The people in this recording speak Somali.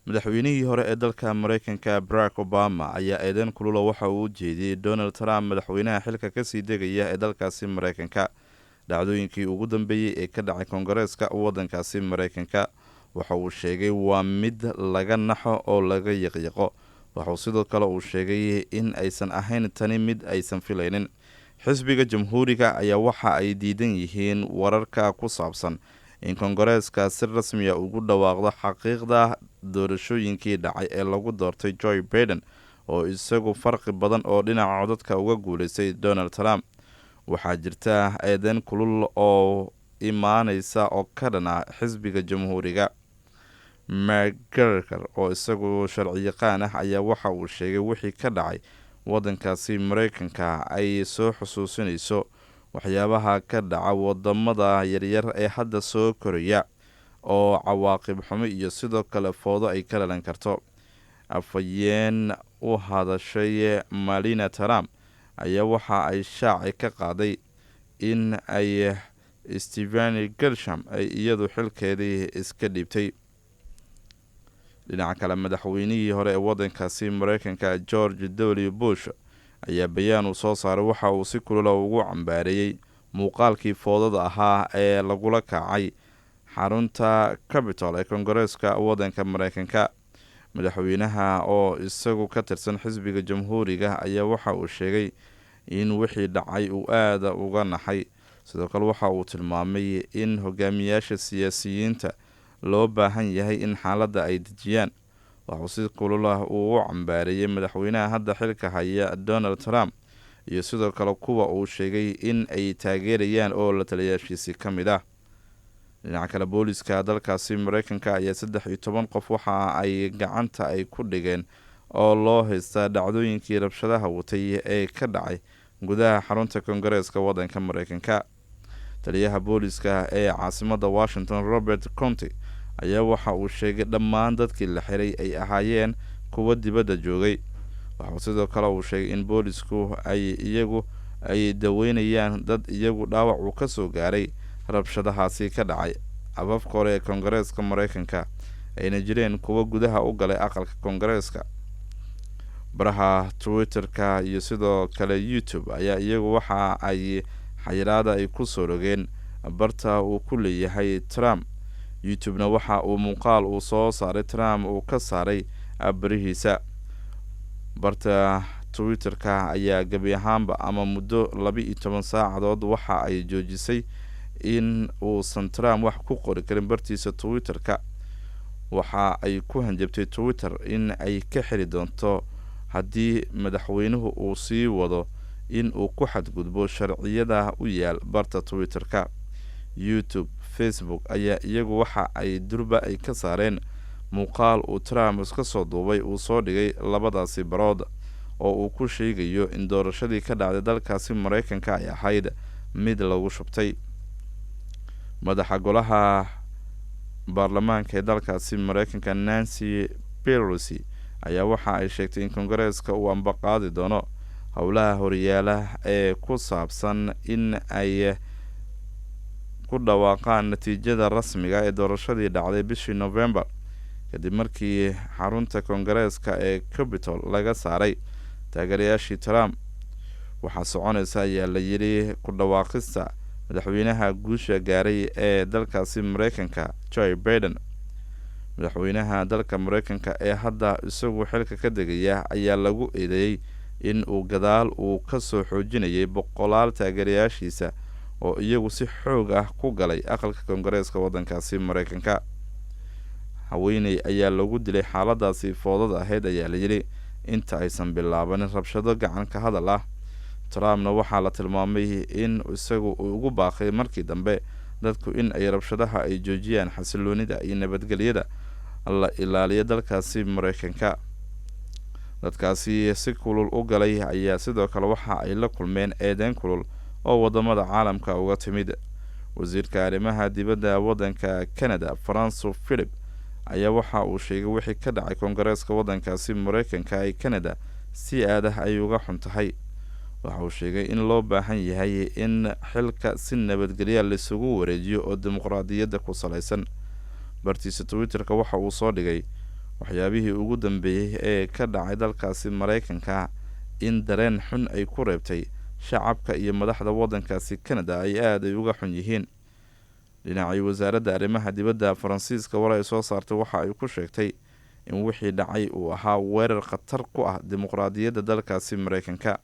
Madaxweynihii hore ee dalka Mareykanka Barack Obama ayaa eedeyn kulula waxa uu u jeediyey Donald Trump, madaxweynaha xilka kasii degaya ee dalkaasi Mareykanka, dhacdooyinkii ugu dambeeyey ee ka dhacay Koongareeska waddankaasi Mareykanka. Waxa uu sheegay waa mid laga naxo oo laga yiqyiqo. Waxauu sidoo kale uu sheegay in aysan ahayn tani mid aysan filaynin. Xisbiga Jamhuuriga ayaa waxa ay diidan yihiin wararka ku saabsan in Koongareeska si rasmiya ugu dhawaaqdo xaqiiqda doorashooyinkii dhacay ee lagu doortay Joe Baiden, oo isagu farqi badan oo dhinaca codadka uga guuleystay Donald Trump. Waxaa jirta eedeyn kulul oo imaaneysa oo ka dhan ah xisbiga Jamhuuriga. McGarker oo isagu sharciyaqaan ah ayaa waxa uu sheegay wixii ka dhacay waddankaasi Mareykanka ay soo xusuusinayso waxyaabaha ka dhaca wadamada yaryar ee hadda soo koraya, oo cawaaqib xumo iyo sidoo kale foodo ay ka dhalan karto. Afhayeen u hadashay Malina Trump ayaa waxa ay shaaci ka qaaday in ay Steveni Gersham ay iyadu xilkeedii iska dhiibtay. Dhinaca kale, madaxweynihii hore ee waddankaasi Mareykanka George W Bush ayaa bayaan uu soo saaray waxa uu si kulula ugu cambaareeyey muuqaalkii foodada ahaa ee lagula kacay xarunta Capitol ee Koongareeska waddanka Mareykanka. Madaxweynaha oo isagu ka tirsan xisbiga Jamhuuriga ayaa waxa uu sheegay in wixii dhacay uu aada uga naxay. Sidoo kale waxa uu tilmaamay in hogaamiyaasha siyaasiyiinta loo baahan yahay in xaaladda ay dejiyaan. Waxuu si kululah uu u cambaareeyey madaxweynaha hadda xilka haya Donald Trump iyo sidoo kale kuwa uu sheegay in ay taageerayaan oo la taliyaashiisii ka mid ah. Dhinaca kale, booliska dalkaasi Mareykanka ayaa 13 qof waxa ay gacanta ay ku dhigeen oo loo haystaa dhacdooyinkii rabshadaha watay ee ka dhacay gudaha xarunta Koongareeska waddanka Mareykanka. Taliyaha booliska ee caasimadda Washington Robert Conti ayaa waxa uu sheegay dhammaan dadkii la xiray ay ahaayeen kuwa dibadda joogay. Waxauu sidoo kale uu sheegay in boolisku ay iyagu ay daweynayaan dad iyagu dhaawac uu ka soo gaaray rabshadahaasi ka dhacay afafka hore ee Koongareeska Mareykanka, ayna jireen kuwo gudaha u galay aqalka Koongareeska. Baraha Twitter-ka iyo sidoo kale YouTube ayaa iyagu waxa ay xayiraada ay ku soo rogeen barta uu ku leeyahay Trump. YouTube-na waxa uu muuqaal uu soo saaray Trump uu ka saaray barihiisa. Barta Twitter-ka ayaa gebi ahaanba ama muddo 12 saacadood waxa ay joojisay in uusan Trump wax ku qori karin bartiisa Twitter-ka. Waxa ay ku hanjabtay Twitter in ay ka xiri doonto haddii madaxweynuhu uu sii wado in uu ku xadgudbo sharciyada u yaal barta Twitter-ka. YouTube, Facebook ayaa iyagu waxa ay durba ay ka saareen muuqaal uu Trump iska soo duubay uu soo dhigay labadaasi barood oo uu ku sheegayo in doorashadii ka dhacday dalkaasi Mareykanka ay ahayd mid lagu shubtay. Madaxa golaha baarlamaanka ee dalkaasi Mareykanka Nancy Pelosi ayaa waxa ay sheegtay in Koongareeska uu ambaqaadi doono howlaha horyaala ee ku saabsan in ay ku dhawaaqaan natiijada rasmiga ee doorashadii dhacday bishii November, kadib markii xarunta Koongareeska ee Capitol laga saaray taageerayaashii Trump. Waxaa soconaysa ayaa la yidhi ku dhawaaqista madaxweynaha guusha gaaray ee dalkaasi Mareykanka Joe Baiden. Madaxweynaha dalka Mareykanka ee hadda isagu xilka ka degaya ayaa lagu eedeeyey in uu gadaal uu kasoo xoojinayay boqolaal taageerayaashiisa oo iyagu si xoog ah ku galay aqalka Koongareeska waddankaasi Mareykanka. Haweeney ayaa lagu dilay xaaladaasi foodada ahayd ayaa layidhi inta aysan bilaabanin rabshado gacan ka hadal ah. Trumpna waxaa la tilmaamay in isagu uu ugu baaqay markii dambe dadku in ay rabshadaha ay joojiyaan, xasiloonida iyo nabadgelyada la ilaaliyo dalkaasi Mareykanka. Dadkaasi si kulul u galay ayaa sidoo kale waxa ay la kulmeen eedeyn kulul oo wadamada caalamka uga timid. Wasiirka arrimaha dibadda waddanka Canada Franco Philip ayaa waxa uu sheegay wixii ka dhacay Koongareeska waddankaasi Mareykanka ay Canada si aadah ay uga xun tahay. Waxa uu sheegay in loo baahan yahay in xilka si nabadgelya laisugu wareejiyo oo dimuqraadiyadda ku salaysan. Bartiisa Twitter-ka waxa uu soo dhigay Waxyaabihii ugu dambeeyey ee ka dhacay dalkaasi Maraykanka in dareen xun ay ku reebtay shacabka iyo madaxda waddankaasi Canada ay aada ay uga xun yihiin. Dhinacii wasaaradda arrimaha dibadda Faransiiska war ay soo saartay waxa ay ku sheegtay in wixii dhacay uu ahaa weerar khatar ku ah dimuqraadiyadda dalkaasi Maraykanka.